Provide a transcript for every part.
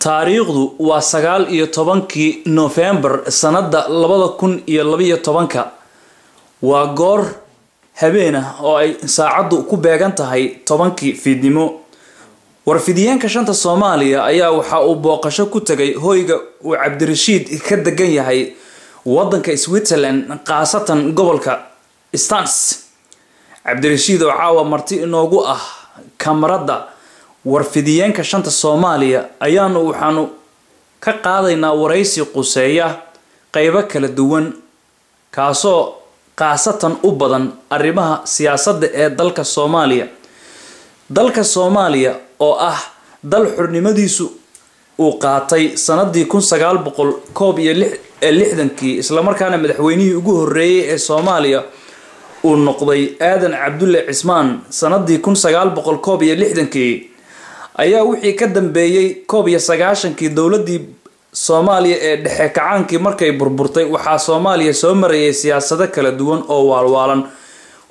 Taariikhdu waa 19-kii Noofembar sanada 2012-ka. Waa goor habeen ah oo ay saacaddu ku beegan tahay 10-kii fiidnimo. Warfidiyeenka shanta Soomaaliya ayaa waxa uu booqasho ku tagay hoyga uu Cabdirashiid ka degan yahay wadanka Switzerland, khaasatan gobolka Stans. Cabdirashiid oo caawa marti inoogu ah kamarada warfidiyeenka shanta Soomaaliya ayaanu waxaanu ka qaadaynaa waraysi quseeya qeybo kala duwan, kaasoo khaasatan u badan arrimaha siyaasadda ee dalka Soomaaliya. Dalka Soomaaliya oo ah dal xornimadiisu uu qaatay sanadii 1961-kii, islamarkaana madaxweynihii ugu horeeyay ee Soomaaliya uu noqday Aadan Cabdulle Cismaan sanadii 1961-kii, ayaa wixii ka dambeeyey 91-kii dowladii Soomaaliya ee dhexe kacaankii markay burburtay, waxaa Soomaaliya soo marayay siyaasado kala duwan oo waalwaalan,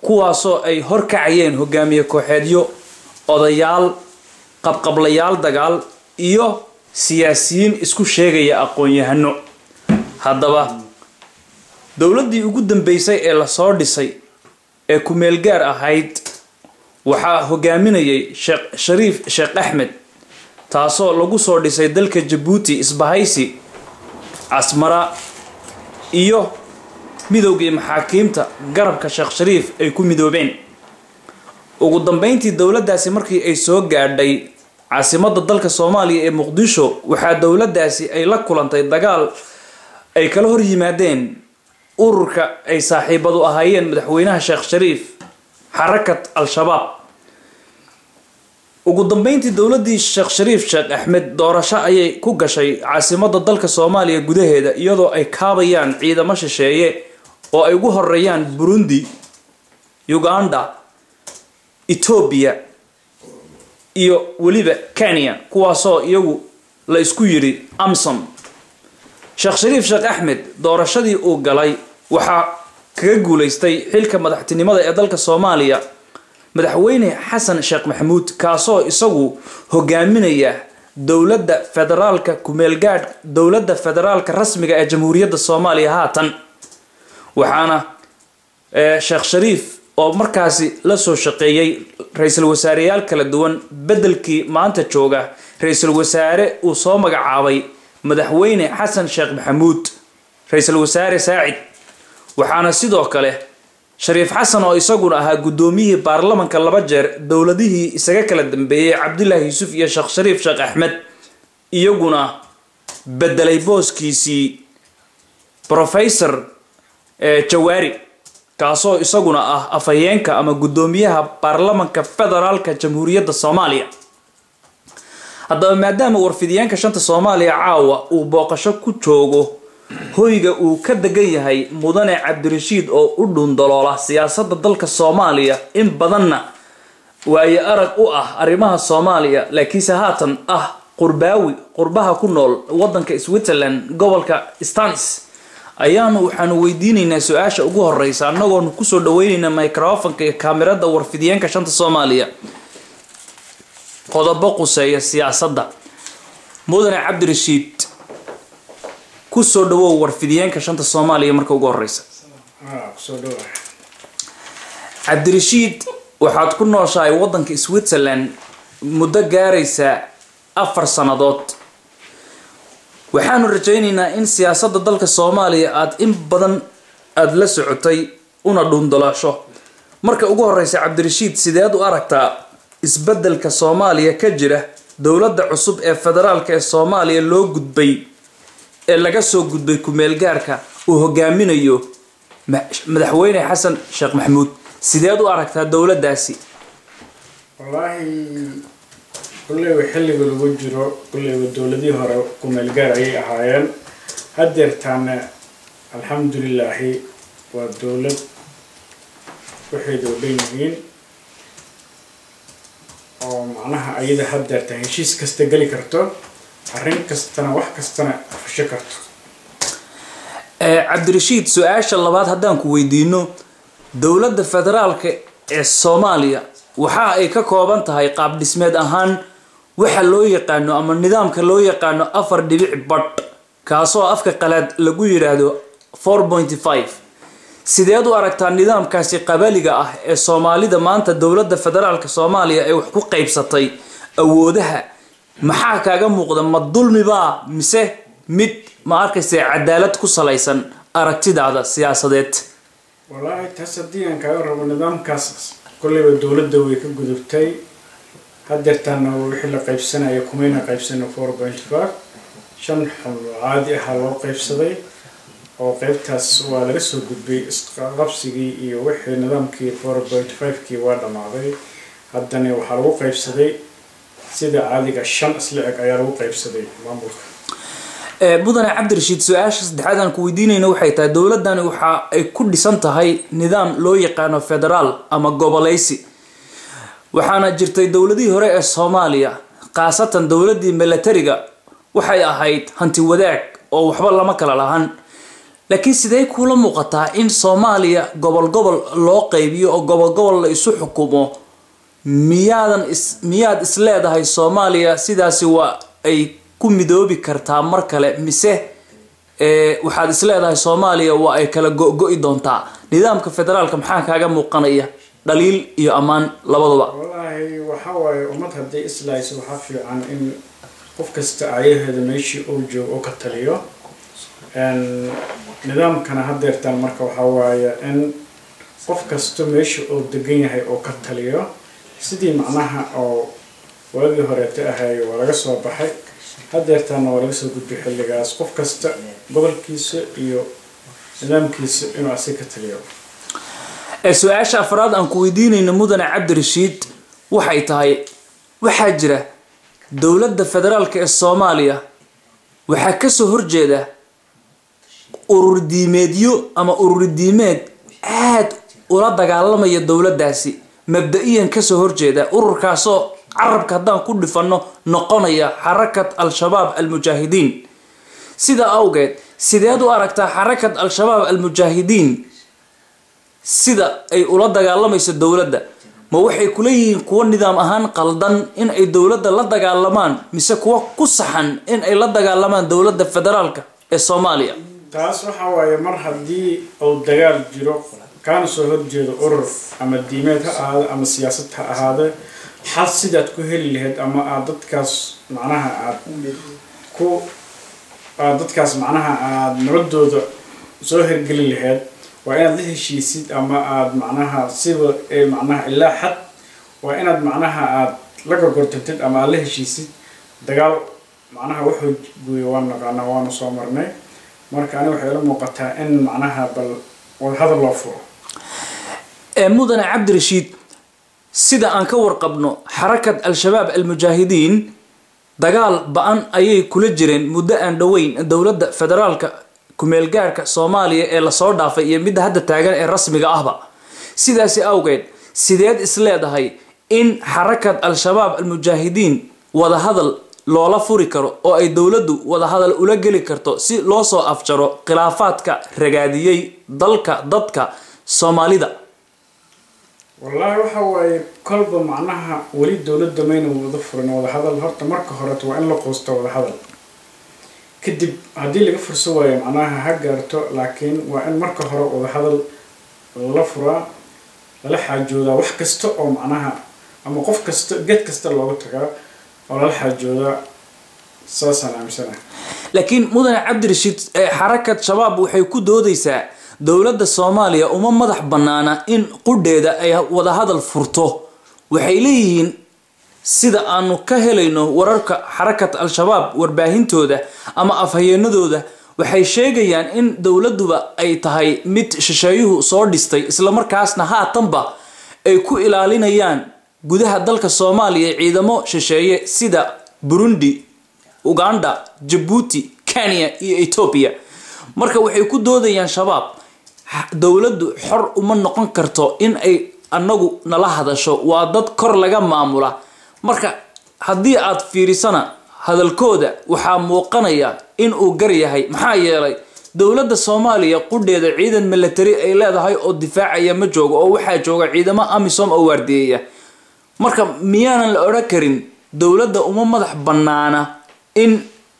kuwaasoo ay horkacayeen hogaamiye kooxeedyo, odayaal, qabqablayaal dagaal iyo siyaasiyiin isku sheegaya aqoon-yahano. Haddaba dowladdii ugu dambeysay ee lasoo dhisay ee ku-meel gaar ahayd waxaa hogaaminayay Sheekh Shariif Sheekh Axmed, taasoo lagu soo dhisay dalka Jabuuti isbahaysi Casmara iyo midowgii maxaakiimta garabka Sheekh Shariif ay ku midoobeen. Ugu dambeyntii dowladdaasi markii ay soo gaadhay caasimadda dalka Soomaaliya ee Muqdisho, waxaa dowladdaasi ay la kulantay dagaal ay kala hor yimaadeen ururka ay saaxiibadu ahaayeen madaxweynaha Sheekh Shariif, Xarakat Al-Shabaab. Ugu dambeyntii dowladdii Sheekh Shariif Sheekh Axmed doorasho ayay ku gashay caasimadda dalka Soomaaliya gudaheeda, iyadoo ay kaabayaan ciidamo shisheeye oo ay ugu horeeyaan Burundi, Uganda, Etoobiya iyo weliba Kenya, kuwaasoo iyagu la isku yidhi AMSOM. Sheekh Shariif Sheekh Axmed doorashadii uu galay waxaa kaga guulaystay xilka madaxtinimada ee dalka Soomaaliya madaxweyne Xasan Sheekh Maxamuud, kaasoo isagu hogaaminaya dowladda federaalka kumeelgaadh, dowladda federaalka rasmiga ee Jamhuuriyadda Soomaaliya haatan. Waxaana Sheekh Shariif oo markaasi la soo shaqeeyay ra-iisul wasaareyaal kala duwan, beddelkii maanta jooga ra-iisul wasaare uu soo magacaabay madaxweyne Xasan Sheekh Maxamuud, ra-iisul wasaare Saacid. Waxaana sidoo kale Shariif Xasan oo isaguna ahaa guddoomiyihii baarlamanka laba jeer dowladihii isaga kala dambeeyey Cabdilaahi Yuusuf iyo Sheekh Shariif Sheekh Axmed, iyaguna bedelay booskiisii Professor Jawaari, kaasoo isaguna ah afhayeenka ama guddoomiyaha baarlamanka federaalka Jamhuuriyadda Soomaaliya. Haddaba maadaama warfidiyeenka shanta Soomaaliya caawa uu booqasho ku joogo hoyga uu ka degan yahay mudane Cabdirashiid oo u dhundaloola siyaasadda dalka Soomaaliya, in badanna waayo arag u ah arrimaha Soomaaliya, laakiinse haatan ah qurbaawi qurbaha ku nool wadanka Switzerland gobolka Stanis, ayaanu waxaanu weydiinaynaa su-aasha ugu horeysa, annagoonu kusoo dhaweyneynaa microfonka iyo kaamirada warfidiyeenka shanta Soomaaliya, qodobo quseeya siyaasadda. Mudane Cabdirashiid, kusoo dhawow warfidiyeenka shanta Soomaaliya marka ugu horeysa. Kusoo dhawa. Cabdirashiid, waxaad ku nooshahay wadanka Switzerland muddo gaaraysa 4 sannadood. Waxaanu rajaynaynaa in siyaasadda dalka Soomaaliya aada in badan aada la socotay una dhuundalaasho. Marka ugu horeysa Cabdirashiid, sideed u aragtaa isbeddelka Soomaaliya ka jira, dowladda cusub ee federaalka ee Soomaaliya loo gudbay ee laga soo gudbay ku-meelgaarka uu hogaaminayo madaxweyne Xasan Sheekh Maxamuud? Sideed u aragtaa dowladdaasi? Wallaahi kulleyba xilliga lagu jiro, kulleyba dowladihii hore ku-meelgaar ayay ahaayeen, haddeertaana alxamdulilaahi waa dowlad waxayda u dhan yihiin oo macnaha ayada haddeerta heshiis kasta geli karto, arrin kastana wax kastana fusho karto. Cabdirashiid, su-aasha labaad haddaan ku weydiino, dowladda federaalka ee Soomaaliya waxa ay ka kooban tahay qaab dhismeed ahaan Waxa loo yaqaano ama nidaamka loo yaqaano 4.5, kaasoo afka qalaad lagu yidhaahdo 4.5, sideed u aragtaa nidaamkaasi qabaliga ah ee Soomaalida maanta dowladda federaalka Soomaaliya ay wax ku qaybsatay awoodaha? Maxaa kaaga muuqda? Ma dulmibaa mise mid, ma arkaysa, cadaalad ku salaysan aragtidaada siyaasadeed? Wallaahi, taas haddii aan kaaga rabo, nidaamkaas kolleyba dowladda way ka gudubtay. Hadeertaana wixii la qaybsanaya kumayna qaybsano 4.5, shan xubno caadi ahaa loo qaybsaday, oo qaybtaas waa laga soo gudbay. Isqabsigii iyo wixii nidaamkii 4.5-kii waa dhammaaday. Haddana waxaa lagu qaybsaday sida caadiga, shan isla eg ayaa lagu qaybsaday maamulka. Mudane Cabdirashiid, su-aasha saddexaad aan ku weydiinayno waxay tahay: dowladdani waxa ay ku dhisan tahay nidaam loo yaqaano federaal ama goboleysi, waxaana jirtay dowladihii hore ee Soomaaliya, khaasatan dowladdii milatariga, waxay ahayd hanti wadaag oo waxba lama kala lahan. Laakiin sidee kuula muuqataa in Soomaaliya gobol gobol loo qaybiyo oo gobol gobol la isu xukumo? Miyaadan is miyaad is leedahay Soomaaliya sidaasi waa ay ku midoobi kartaa mar kale, mise waxaad is leedahay Soomaaliya waa ay kala go-go-i doontaa? Nidaamka federaalka maxaa kaaga muuqanaya, dhaliil iyo ammaan labaduba? Wallaahi, waxa waaye, ummad haddii islayso, waxaa fiican in qof kasta aayaheeda meeshii uu joogo oo ka taliyo. Nidaamkana hadeertaan marka waxaa waaye in qof kasta meesha uu degan yahay oo ka taliyo, sidii macnaha oo waagii horeeta ahay waa laga soo baxay. Hadeertaana waa laga soo gudbay xilligaas, qof kasta gobolkiisa iyo nidaamkiisa inuu asiga ka taliyo. Su-aasha afraad aan ku weydiinayno, mudane Cabdirashiid, waxay tahay: waxaa jira dowladda federaalka ee Soomaaliya waxaa kasoo horjeeda urur diimeedyo ama urur diimeed aad ula dagaalamaya dowladdaasi, mabda-iyan kasoo horjeeda, ururkaasoo carabka haddaan ku dhifano noqonaya Xarakat Al-Shabaab Almujaahidiin. Sidaa awgeed, sideed u aragtaa Xarakat Al-Shabaab Almujaahidiin sida ay ula dagaalamayso dowladda? Ma waxay kula yihiin kuwo nidaam ahaan qaldan in ay dowladda la dagaalamaan, mise kuwo ku saxan in ay la dagaalamaan dowladda federaalka ee Soomaaliya? Taas waxa waaye, mar haddii uu dagaal jiro kaana soo horjeedo urur ama diimeed ha ahaado ama siyaasad ha ahaade, xal sidaad ku heli lahayd ama aad dadkaas macnaha aad ku aad dadkaas macnaha aada nabadooda soo hirgeli lahayd, waa inaad la heshiisid ama aad macnaha siba macnaha ilaa xad waa inaad macnaha aad la gorgortantid ama aad la heshiisid. Dagaal macnaha wuxuu gooyo waan naqaanaa, waanu soo marnay. Marka ani waxay ila muuqataa in macnaha bal wadahadal loo furo. Mudane Cabdirashiid, sida aan ka warqabno, Xarakat Al-Shabaab Almujaahidiin dagaal ba-an ayay kula jireen muddo aan dhoweyn dowladda federaalka kumeelgaarka Soomaaliya ee lasoo dhaafay iyo midda hadda taagan ee rasmiga ahba. Sidaasi awgeed, sideed is leedahay in Xarakat Al-Shabaab Almujaahidiin wadahadal loola furi karo oo ay dowladdu wadahadal ula geli karto si loo soo afjaro khilaafaadka ragaadiyey dalka, dadka Soomaalida? Wallaahi, waxa waaye, kolba macnaha weli dowladda mayna wada furin wadahadal. Horta marka horeto waa in la quusto wadahadal, kadib haddii laga furso waayo macnaha ha gaarto, laakiin waa in marka hore wadahadal la furaa, lala xaajoodaa wax kasta oo macnaha ama qof kasta geed kasta looga tagaa oo lala xaajoodaa. Saasaan aaminsanahay. Laakiin mudane Cabdirashiid, Xarakat Shabaab waxay ku doodaysaa dowladda Soomaaliya uma madax bannaana in qudheeda ay wadahadal furto. Waxay leeyihiin, sida aanu ka helayno wararka Xarakat Al-Shabaab warbaahintooda ama afhayeenadooda, waxay sheegayaan in dowladduba ay tahay mid shisheeyuhu soo dhistay, islamarkaasna haatanba ay ku ilaalinayaan gudaha dalka Soomaaliya ciidamo shisheeye sida Burundi, Uganda, Jabuuti, Kenya iyo Etoobiya. Marka waxay ku doodayaan Shabaab, dowladdu xor uma noqon karto in ay anagu nala hadasho, waa dad kor laga maamula. Marka haddii aad fiirisana hadalkooda, waxaa muuqanaya in uu gar yahay, maxaa yeelay dowladda Soomaaliya qudheeda ciidan military ay leedahay oo difaacaya ma joogo, oo waxaa jooga ciidamo AMISOM oo waardiyeeya. Marka miyaanan la odhan karin Dowladda uma madax bannaana in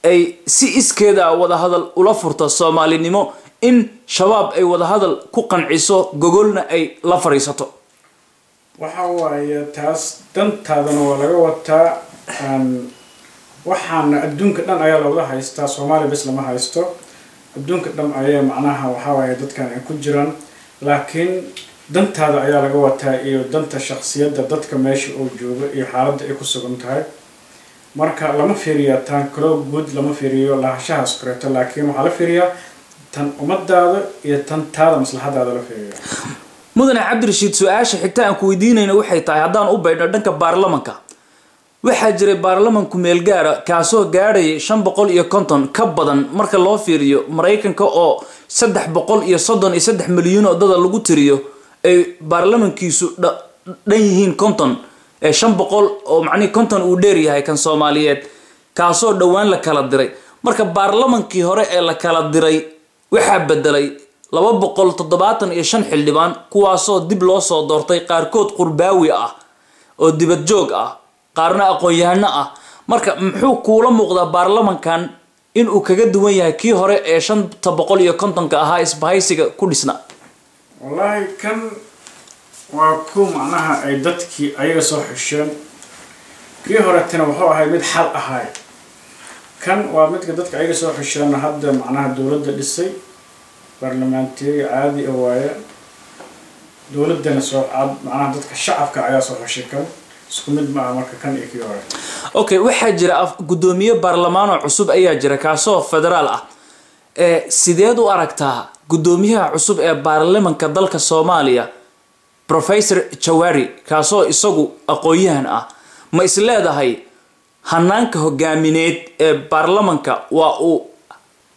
ay si iskeeda wadahadal ula furto Soomaalinimo, in Shabaab ay wadahadal ku qanciso, gogolna ay la fadhiisato. Waxa waaye taas dantaadana waa laga wataa. Waxaana adduunka dhan ayaa looga haystaa, Soomaaliya bes lama haysto, adduunka dhan ayaa macnaha waxaa waaye dadkan ay ku jiraan, laakiin dantaada ayaa laga wataa iyo danta shaksiyadda dadka meesha uu joogo iyo xaaladda ay ku sugan tahay. Marka lama fiiriya tan kaloo guud, lama fiiriyo lahashahaas koreeto, laakiin waxaa la fiiriyaa tan ummadaada iyo tan taada maslaxadaada la fiiriya. Mudane Cabdirashiid, su-aasha xigta aan ku weydiinayna waxay tahay, haddaan u baydhno dhanka baarlamanka, waxaa jiray baarlamanku meel gaara kaasoo gaadhayay 550 ka badan marka loo fiiriyo Maraykanka oo 333 milyan oo dada lagu tiriyo ay baarlamankiisu dhan yihiin 50 ee 500 oo macnihii 50 uu dheer yahay kan Soomaaliyeed, kaasoo dhowaan la kala diray. Marka baarlamankii hore ee la kala diray waxaa bedelay 275 xildhibaan, kuwaasoo dib loo soo doortay, qaarkood qurbaawi ah oo dibad joog ah, qaarna aqoon-yahano ah. Marka muxuu kuula muuqdaa baarlamankan inuu kaga duwan yahay kii hore ee 550-ka ahaa isbahaysiga ku dhisna? Wallaahi kan waa ku macnaha ay dadkii ayaga soo xisheen. Kii horeetana wuxuu ahay mid xal ahay, kan waa midka dadka ayaga soo xisheen. Hadda macnaha dowladda dhisay baarlamaanteeri caadi ah waaye, dowladdana soo cad macnaha dadka shacabka ayaa soo xishay. Kan isku mid ma aha marka kan iyo kii hore. Okay, waxaa jira guddoomiye baarlamaanoo cusub ayaa jira kaasoo federaal ah. Ee sideed u aragtaa guddoomiyaha cusub ee baarlamanka dalka Soomaaliya, Professor Jawari, kaasoo isagu aqoon-yahan ah? Ma is leedahay hanaanka hogaamineed ee baarlamanka waa uu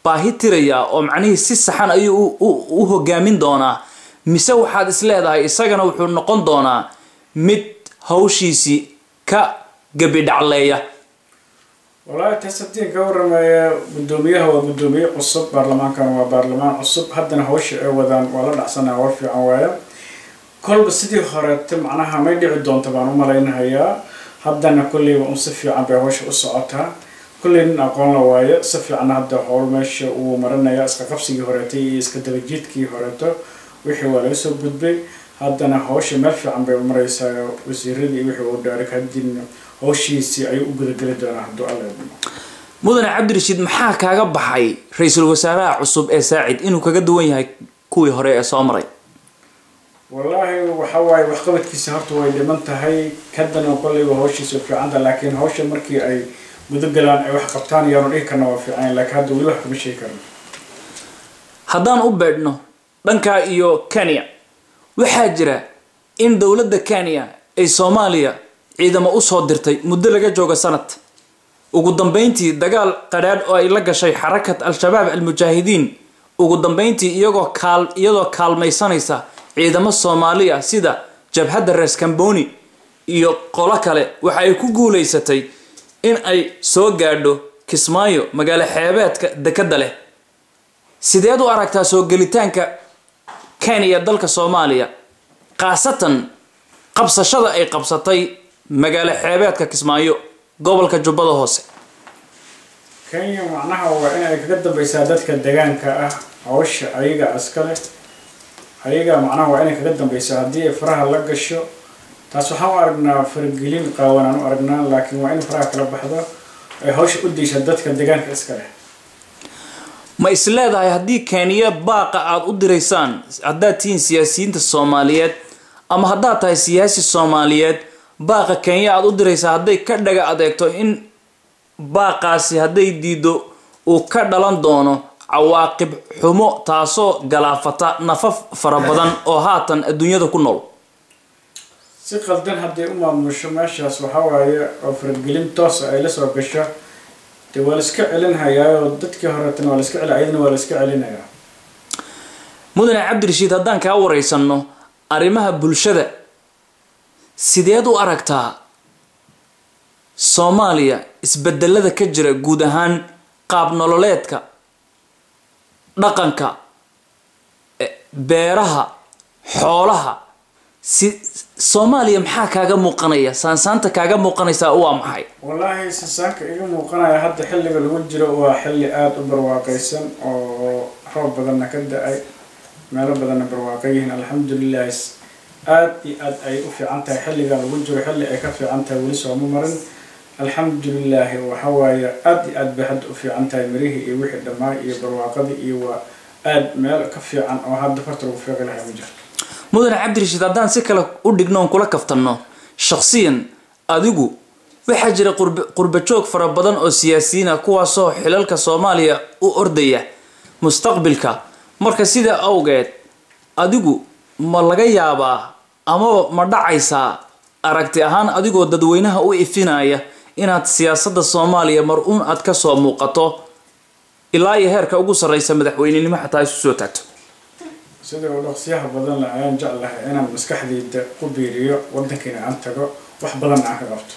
baahi tirayaa oo macnihii si saxan ayuu u hogaamin doonaa, mise waxaad is leedahay isagana wuxuu noqon doonaa mid hawshiisii ka gabidhacleeya? Wallaahi taas haddii ka warramaya, guddoomiyaha waa guddoomiye cusub, baarlamaankana waa baarlamaan cusub. Haddana hawsha ay wadaan waa la dhacsanaya, war fiican waaya. Kolba sidii horeete macnaha may dhici doonta baan u malaynahayaa. Haddana kolleyba un si fiican bay hawsha u socotaa. Kolley nin aqoon la waayo, si fiicanna hadda howl meesha uu marinaya. Iska qabsigii horeetay iyo iska dabajiidkii horeeto wixii waa laga soo gudbay. Haddana hawsha meel fiican bay maraysaa. Wasiiradii iyo wixii uu dhaaray kadibna hawshiisii ayuu u gudageli doonaa hadduu Alla idmo. Mudane Cabdirashiid, maxaa kaaga baxay ra-iisul wasaaraha cusub ee Saacid inuu kaga duwan yahay kuwii hore ee soo maray? Wallaahi waxa waaye waxqabadkiisa horta way dhiman tahay. Kadana kolleyba hawshiisa way fiicanta, laakiin hawsha markii ay gudagalaan ay wax qabtaan yaanu dhihi karna waa fiican, laakiin hadda weli wax kama sheegi karno. Haddaan u beedhno dhankaa iyo Kenya, waxaa jira in dowladda Kenya ay Soomaaliya ciidamo usoo dirtay muddo laga joogo sanad. Ugu dambeyntii dagaal qadhaadh oo ay la gashay Xarakat Al-Shabaab Almujaahidiin, ugu dambeyntii iyagoo kaal iyadoo kaalmaysanaysa ciidamo Soomaaliya sida jabhadda Reer Kamboni iyo qolo kale, waxa ay ku guulaysatay in ay soo gaadho Kismaayo, magaalo xeebeedka dekadda leh. Sideed u aragtaa soo gelitaanka Kenya dalka Soomaaliya, khaasatan qabsashada ay qabsatay magaalo xeebeedka Kismaayo, gobolka Jubbada Hoose? Kenya macnaha waa in ay kaga dambeysaa dadka deegaanka ah. Hawsha ayaga iskale, ayaga macnaha waa inay kaga dambeysaa. Haddii ay faraha la gasho, taas waxaan u aragnaa faragelin qaawan aan u aragnaa, laakiin waa in faraha kala baxdo ay hawsha u deysa dadka deegaanka iskale. Ma is leedahay haddii Kenya baaqa aada u diraysaan, haddaad tihiin siyaasiyiinta Soomaaliyeed ama haddaad tahay siyaasi Soomaaliyeed, baaqa Kenya aada u diraysaa hadday ka dhaga adeegto, in baaqaasi hadday diido uu ka dhalan doono cawaaqib xumo taasoo galaafata nafaf fara badan oo haatan adduunyada ku nool? Si qaldan hadday u maamusho meeshaas, waxaa waaye oo faragelin toosa ay la soo gasho, dee waa la iska celinhayaa. Dadkii horeetana waa la iska celi, ayadana waa la iska celinayaa. Mudane Cabdirashiid, haddaan kaa wareysanno arrimaha bulshada, sideed u aragtaa Soomaaliya isbedelada ka jira guud ahaan qaab nololeedka, dhaqanka, beeraha, xoolaha? Si Soomaaliya maxaa kaaga muuqanaya? Saansaanta kaaga muuqanaysaa waa maxay? Wallaahi, sasaanka iga muuqanaya hadda xilliga lagu jiro waa xilli aada u barwaaqaysan oo roob badanna ka da-ay, meelo badanna barwaaqo yihiin, alxamdulilah. Aada iyo aad ay u fiican tahay xilliga lagu jiro, xilli ay ka fiican tahay weli sooma marin, alxamdulilaahi. Waxa waaye aada iyo aad bay hadda u fiican tahay, mirihii iyo wixii dhammaa iyo barwaaqadii iyo waa aad meel ka fiican oo hadda farta lagu fiiqi lahaa ma jirto. Mudane Cabdirashiid, haddaan si kale u dhigno oon kula kaftanno shakhsiyan adigu, waxaa jira qurba joog fara badan oo siyaasiyiin ah, kuwaasoo xilalka Soomaaliya u ordaya mustaqbilka. Marka sidaa awgeed, adigu ma laga yaabaa amaba ma dhacaysaa aragti ahaan, adigoo dadweynaha u ifinaya, inaad siyaasadda Soomaaliya mar uun aad ka soo muuqato ilaa iyo heerka ugu sarreysa madaxweynenimo xataa isu soo taagto? Sida uu dhaqsiyaha badan le ayaan jeclahay inaan maskaxdayda ku biiriyo wadankiina aan tago, wax badan aan ka qabto.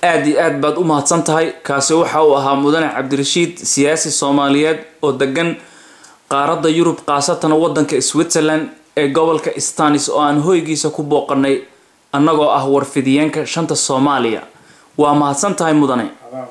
Aada iyo aad baad u mahadsan tahay. Kaasi waxa uu ahaa mudane Cabdirashiid, siyaasi Soomaaliyeed oo degan qaaradda Yurub, khaasatan wadanka Switzerland ee gobolka Stanis, oo aan hoygiisa ku booqanay annagoo ah warfidiyeenka shanta Soomaaliya. Waa mahadsan tahay, mudane. Adaa.